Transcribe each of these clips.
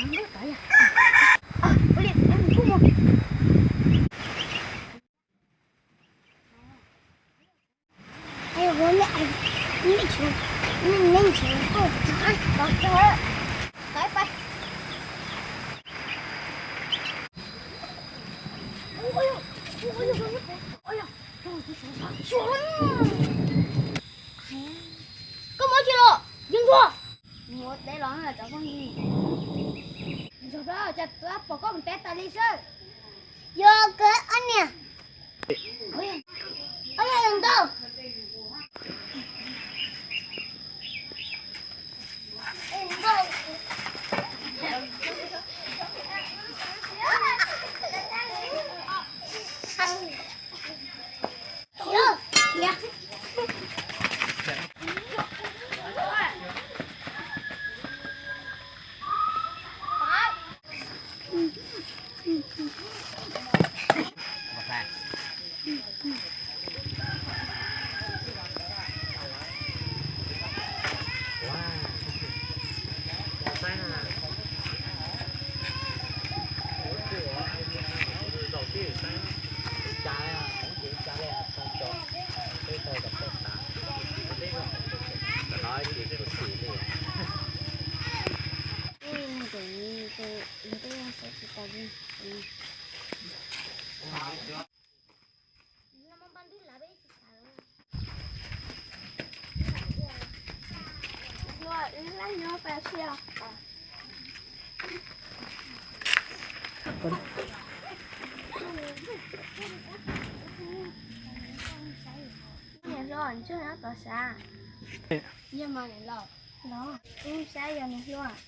Ua li, mus kuj mus. Ai, bố mẹ, mẹ chú, mẹ, mẹ chú, cô, có, có, có. Bye, bye. Ôi, ôi, ôi, ôi, ôi, ôi, ôi, ôi, ôi, ôi. Koj muab tsi los, yeej tuag. Muab teb los cov phooj ywg. Ntsuag Plaub, cas tuaj pom koj mus teb tas li xwb. Yog kawg ob niam. Ob niam yog ntau. Niam hluas, ntshe nyob tod sav. Yog mas niam laus. Los, wb saib yog niam hluas.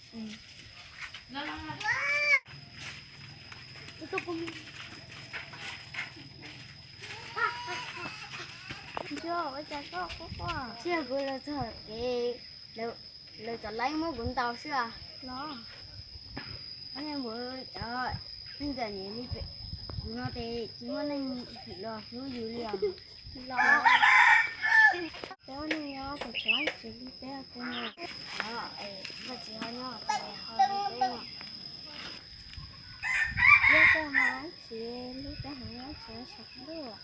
Ntshe ua cas koj quaj quaj. Tsiaj kuv los txog kev, lawv cov laib muab kuv ntaus xwb as. Los, ob niag npawg cov neeg ntawm niam li pem kuv no ces tsis muaj neeg hwm los hlub yus li os. Los, peb ua neeg nyob pem tshav tsis hlub peb ua ke no. Los, Vajtswv ho nyob pem ho hlub peb no. Yog koj ho tsis hlub peb heev, Vajtswv saum ntuj.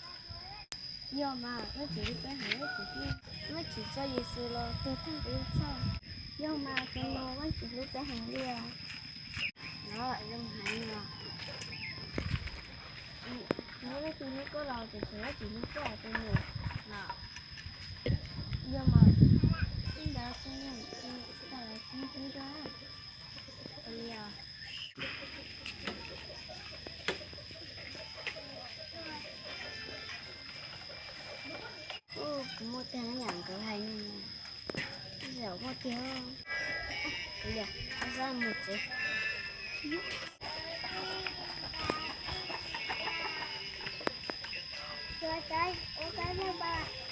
Yog mas, Vajtswv hlub peb heev, Vajtswv hlub, Vajtswv tso Yexus los tuag tag kuv txhawj. Yog mas, tus nus Vajtswv hlub peb heev li os. Los, zoo heev os. Nws Vajtswv hlub koj los tseem tshuav Vajtswv hlub koj tus nus. Los, yog mas, ib ntawd xwb, tsis tau los sib hlub dua li os. Kuv muaj tiag yam nkawd hais ne. Zaum muaj tiag. Kuv yog, kuv xav mus tsev. Ua cas, ua cas, ua cas.